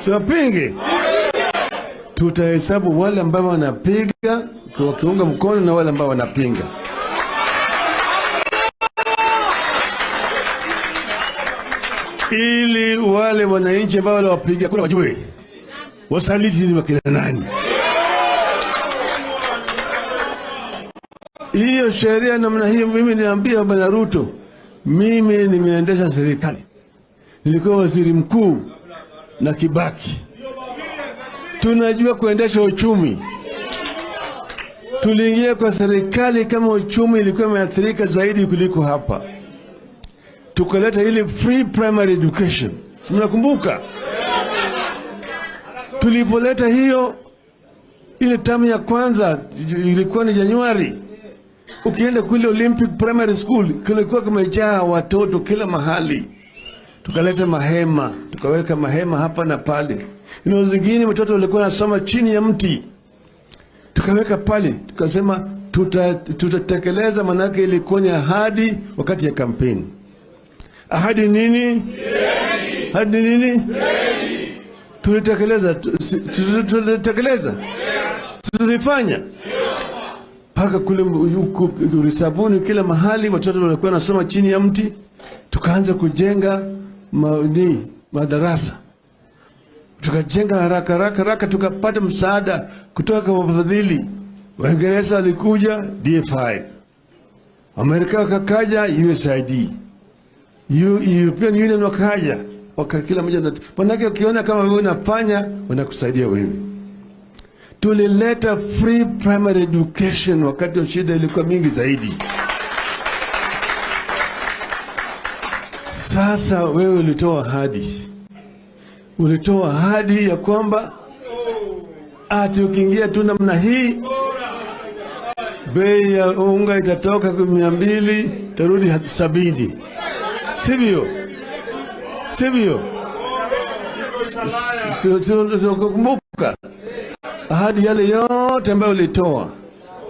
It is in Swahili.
Siwapinge? Tutahesabu wale ambao wanapiga wakiunga mkono na wale ambao wanapinga. Ili wale wananchi ambao waliwapiga kura wajue wasaliti ni wakina nani. Hiyo sheria namna hiyo, mimi niambia Bwana Ruto, mimi nimeendesha serikali, nilikuwa waziri mkuu na Kibaki, tunajua kuendesha uchumi. Tuliingia kwa serikali kama uchumi ilikuwa imeathirika zaidi kuliko hapa, tukaleta ile free primary education, si mnakumbuka? Tulipoleta hiyo, ile tamu ya kwanza ilikuwa ni Januari. Ukienda kule Olympic Primary School kulikuwa kumejaa watoto kila mahali. Tukaleta mahema, tukaweka mahema hapa na pale. Ino zingine watoto walikuwa wanasoma chini ya mti, tukaweka pale, tukasema tutatekeleza, manake ilikuwa ni ahadi wakati ya kampeni. Ahadi nini? Ahadi nini? Tulitekeleza, tulitekeleza, tulifanya mpaka kule Risabuni, kila mahali watoto walikuwa wanasoma chini ya mti. Tukaanza kujenga madarasa, tukajenga haraka haraka haraka, tukapata msaada kutoka kwa wafadhili. Waingereza walikuja DFI, Amerika wakakaja USAID, European Union wakaja, kila mmoja. Manake ukiona kama wewe unafanya, wanakusaidia wewe. Tulileta free primary education wakati wa shida ilikuwa mingi zaidi. Sasa wewe ulitoa ahadi, ulitoa ahadi ya kwamba ati ukiingia tu namna hii bei ya unga itatoka 200 tarudi 70, sivyo? Sivyo? Kumbuka ahadi yale yote ambayo ulitoa.